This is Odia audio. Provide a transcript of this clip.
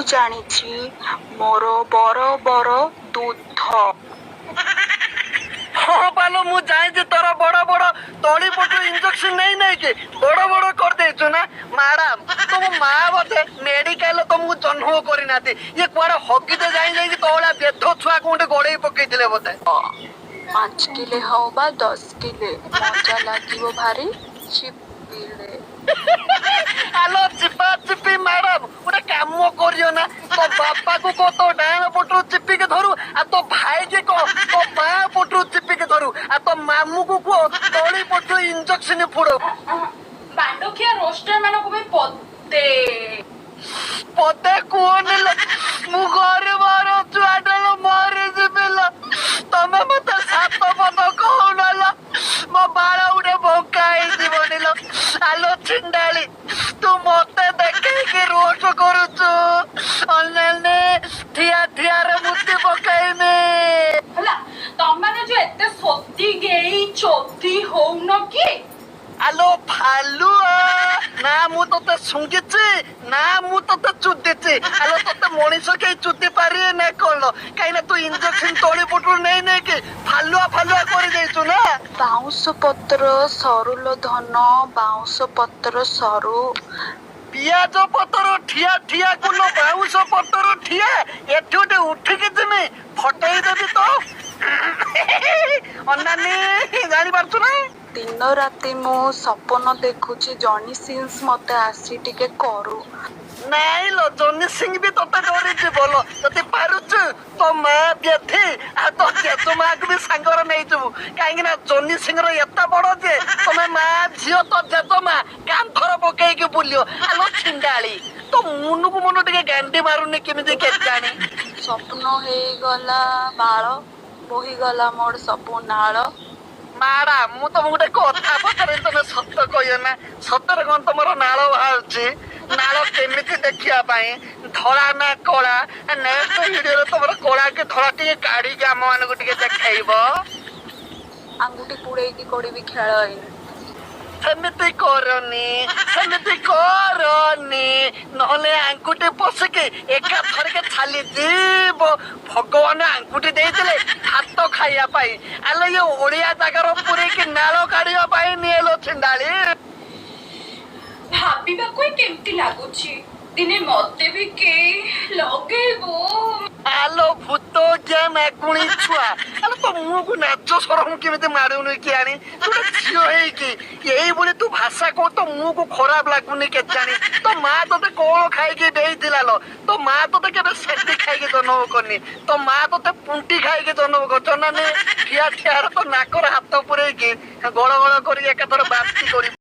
ଜାଣିଛି ମୋର ବର ବର ଦୁଧ। ହଁ ପାଲୋ, ମୁଁ ଜାଣିଛି ତୋର ବଡ ବଡ ତଳି ପଟୁ ଇଞ୍ଜେକ୍ସନ ନେଇ ନେଇକି ବଡ ବଡ କରିଦେଇଛୁ ନା। ମ୍ୟାଡାମ, ତମ ମା ବୋଧେ ମେଡିକାଲ ତମକୁ ଜନ୍ମ କରିନାହାନ୍ତି। ଇଏ କୁଆଡେ ହଗିତେ ଯାଇ ଯାଇକି ତୋ ଭଳିଆ ବେଧ ଛୁଆକୁ ଗୋଟେ ଗଡେଇ ପକେଇଥିଲେ ବୋଧେ। 5 କିଲେ ହଉ ବା 10 କିଲେ, ମଜା ଲାଗିବ ଭାରି ଚିପିଲେ। ଆଲୋ ଚିପା ଚିପି ମ୍ୟାଡାମ, ଗୋଟେ କାମ କରିବ ନା, ତୋ ବାପାକୁ କହ ତୋ ଡାହାଣ ପଟରୁ ଚିପିକି ଧରୁ, ଆଉ ତୋ ଭାଇକି କହ ତୋ ବାଁ ପଟରୁ ଚିପିକି ଧରୁ, ଆଉ ତୋ ମାମୁକୁ କୁହ ତଳି ପଟରୁ ଇଞ୍ଜେକ୍ସନ ଫୁଡୁ। ବାଣ୍ଡଖିଆ ରୋଷ୍ଟର ମାନଙ୍କୁ ବି ପଦେ। ପଦେ କୁହନି ଲୋ, ମୁଁ ଗରିବର ଛୁଆଟା ଲୋ, ମରିଯିବି ଲୋ। ତମେ ମତେ ସାତ ପଦ କହୁନ ଲୋ, ମୋ ବାଳ ଗୋଟେ ବଙ୍କା ହେଇଯିବନି ଲୋ। ଆଲୋ ଛିଣ୍ଡାଳି, ତୁ ମତେ ଦେଖେଇକି ରୋଷ୍ଟ କରୁଛୁ। ଅନଲାଇନ ଠିଆ ଠିଆରେ ମୁତି ପକେଇମି। ହେଲା, ତମମାନେ ଯୋଉ ଏତେ ସତୀ ଗେଇ ଚୋଦି ହଉନ କି? ଆଲୋ ଭାଲୁଆ, ନା ମୁଁ ତତେ ଶୁଙ୍ଘିଛି ନା ମୁଁ ତତେ ଚୁଦିଛି। ଆଲୋ, ତତେ ମଣିଷ କେହି ଚୁଦି ପାରିବେ ନା କଣ? କାହିଁକି ନା ତୁ ଇଞ୍ଜେକ୍ସନ ତଳି ପଟରୁ ନେଇ ନେଇକି ଫାଲୁଆ ଫାଲୁଆ କରିଦେଇଛୁ ନା। ବାଉଁଶ ପତ୍ର ସରୁଲୋ ଧନ, ବାଉଁଶ ପତ୍ର ସରୁ। ପିଆଜ ପତର ଠିଆ ଠିଆ କୁଲ ବାଉଁଶ ପତର ଠିଆ, ଏଠି ଗୋଟେ ଉଠିକି ଯିମି ଫଟେଇ ଦେବି ତ। ଅନାନି, ଜାଣିପାରୁଛୁ ନା? ଦିନ ରାତି ମୁଁ ସପନ ଦେଖୁଛି, ଜନି ସିନ୍ସ ମତେ ଆସି ଟିକେ କରୁ। ନାଇଁ ଲୋ, ଜନି ସିଂ ବି ତତେ ଡରିଯିବ ଲୋ। ଯଦି ପାରୁଛୁ ତୋ ମା ବ୍ୟଥି ଆଉ ତୋ ଜେଜେମାକୁ ବି ସାଙ୍ଗରେ ନେଇଯିବୁ, କାହିଁକି ନା ଜନି ସିଂର ଏତେ ବଡ ଯେ ତମେ ମା ଝିଅ ତୋ ଜେଜେମା କାନ୍ଥର ପକେଇକି ବୁଲିବ। ଆଲୋ ଛିଣ୍ଡାଳି, ତୋ ମୁନକୁ ମନ ଟିକେ ଗାଣ୍ଡି ମାରୁନି କେମିତି କେଜାଣି? ସ୍ୱପ୍ନ ହେଇଗଲା ବାଳ, ବୋହିଗଲା ମୋର ସବୁ ନାଳ। ମାଡାମ, ମୁଁ ତମକୁ ଗୋଟେ କଥା ପଚାରିଲି, ତମେ ସତ କହିବ ନା? ସତରେ କଣ ତମର ନାଳ ବାହାରୁଛି? ନାଳ କେମିତି ଦେଖିବା ପାଇଁ, ଧଳା ନା କଳା? ନେକ୍ସଟ ଭିଡିଓରେ ତମର କଳା କି ଧଳା ଟିକେ କାଢିକି ଆମ ମାନଙ୍କୁ ଟିକେ ଦେଖେଇବ। ଆଙ୍ଗୁଠି ପୁଡେଇକି କରିବି ଖେଳ ଏଇନେ। ସେମିତି କରନି, ସେମିତି କରନି, ନହେଲେ ଆଙ୍ଗୁଠି ପଶିକି ଏକାଥରକେ ଛାଲି ଯିବ। ଭଗବାନ ଆଙ୍ଗୁଠି ଦେଇଥିଲେ ଭାତ ଖାଇବା ପାଇଁ, ଆଲୋ ଇଏ ଓଡିଆ ଜାଗାର ପୁରେଇକି ନାଳ କାଢିବା ପାଇଁ ନିଏଲୋ ଛିଣ୍ଡାଳି। ଭାବିବାକୁ ହିଁ କେମିତି ଲାଗୁଛି, ଦିନେ ମତେ ବି କେହି ଲଗେଇବ। ଆଲୋ ଭୂତ ଜ୍ଞା ନାଗୁଣି ଛୁଆ, ଆଲୋ ତୋ ମୁହଁକୁ ନାଜ ସରମ କେମିତି ମାରୁନି କିଆଣି? ତୁ ଗୋଟେ ଝିଅ ହେଇକି ଏଇଭଳି ତୁ ଭାଷା କହୁ, ତୋ ମୁହଁକୁ ଖରାପ ଲାଗୁନି କେଜାଣି? ତୋ ମା ତତେ କଣ ଖାଇକି ଦେଇଥିଲା ଲୋ? ତୋ ମା ତତେ କେବେ ସେଠି ଖାଇକି ଜନ୍ମ କରିନି, ତୋ ମା ତତେ ପୁଣ୍ଟି ଖାଇକି ଜନ୍ମ କରିଛ ନା। ଠିଆ ଠିଆର ତୋ ନାକର ହାତ ପୁରେଇକି ଗଳ ଗଳ କରିକି ଏକାଥର ବାନ୍ତି କରି